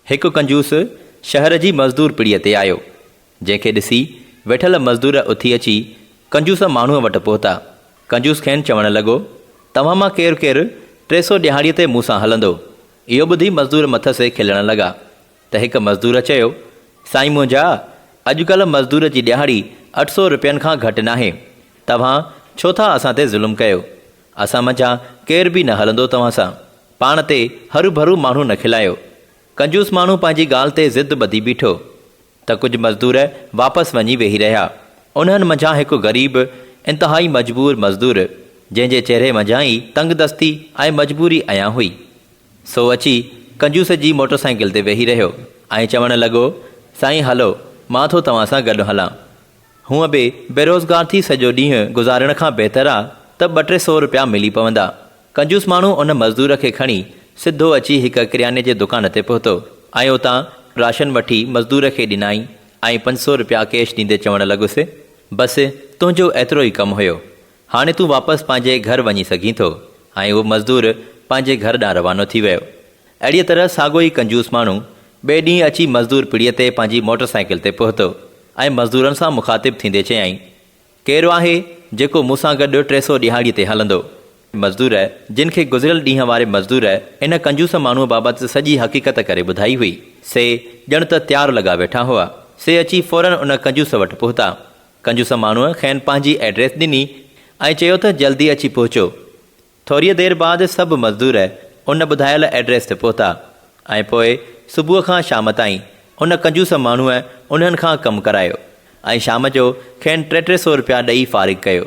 هڪ ڪنجوس شهر جي مزدور پڙيء تي آيو، جنهن کي ڏسي ويٺل مزدور اٿي اچي ڪنجوس ماڻهوء وٽ پهتا. ڪنجوس کين چوڻ لڳو، توهان مان ڪير ڪير 300 ڏهاڙيء تي مون سان هلندو؟ اهو ٻڌي مزدور مٿس کلڻ لڳا ته هڪ مزدور چيو، سائين منهنجا، اڄڪلهه مزدور جي ڏهاڙي 800 رپين کان گهٽ ناهي. توهان ڇو ٿا اسان تي ظلم ڪيو؟ اسان منجهان ڪير به نه هلندو توهان سان. پاڻ تي هروڀرو ماڻهو نه کلايو. ڪنجوس ماڻهو پنهنجي ڳالهه تي ضد ٻڌي بيٺو ته ڪجهه مزدور واپس وڃي ويهي رهيا. انهن منجهان هڪ غريب، انتهائي مجبور مزدور، جنهن جي چهري منجهان ئي تنگدستي ۽ مجبوري عيان هئي، سو اچي ڪنجوس جي موٽر سائيڪل تي ويهي رهيو ۽ چوڻ لڳو، سائين هلو، مان ٿو توهان سان گڏ هلان. هونء به بيروزگار ٿي سڄو ڏينهن گذارڻ کان بهتر آ ته ٻه ٽي سو رپيا ملي پوندا. ڪنجوس ماڻهو ان مزدور کي کڻي سڌو اچي هڪ ڪرياني جي دڪان تي پهتو ۽ اتان راشن وٺي مزدور کي ڏنائين ۽ 500 رپيا ڪيش ڏيندي چوڻ لڳس، بس تنهنجو ايترو ئي ڪم هيو. هاڻي تون واپس پنهنجي گهر وڃي سگهين ٿو ۽ اهو مزدور پنهنجي گهر ڏانهن روانو ٿي ويو. اهڙيء طرح ساڳيو ئي ڪنجوس ماڻهو ٻئي ڏينهن اچي مزدور پڙيء تي پنهنجي موٽر سائيڪل تي پهتو ۽ مزدورن سان مخاطب ٿيندي چيائين، ڪير آهي جيڪو مون سان گڏ 300 ڏهاڙيء تي هلندو؟ مزدور، جن کي گذريل ڏينهن واري مزدور ان ڪنجوس ماڻهوء بابت سڄي حقيقت ڪري ٻڌائي هئي، سي ڄڻ ته تيار لڳا ويٺا هئا، سي اچي فوراً ان ڪنجوس وٽ پهتا. ڪنجوس ماڻهوء کين پنهنجي ائڊريس ڏني ۽ چيو ته جلدي اچي پهچو. ٿوريء دير بعد سڀ مزدور ان ٻڌايل ائڊريس تي پهتا ۽ پوء صبح کان شام تائين ان ڪنجوس ماڻهوء انهن کان ڪم ڪرايو ۽ شام جو کين ٽي ٽي سو رپيا ڏئي فارغ ڪيو.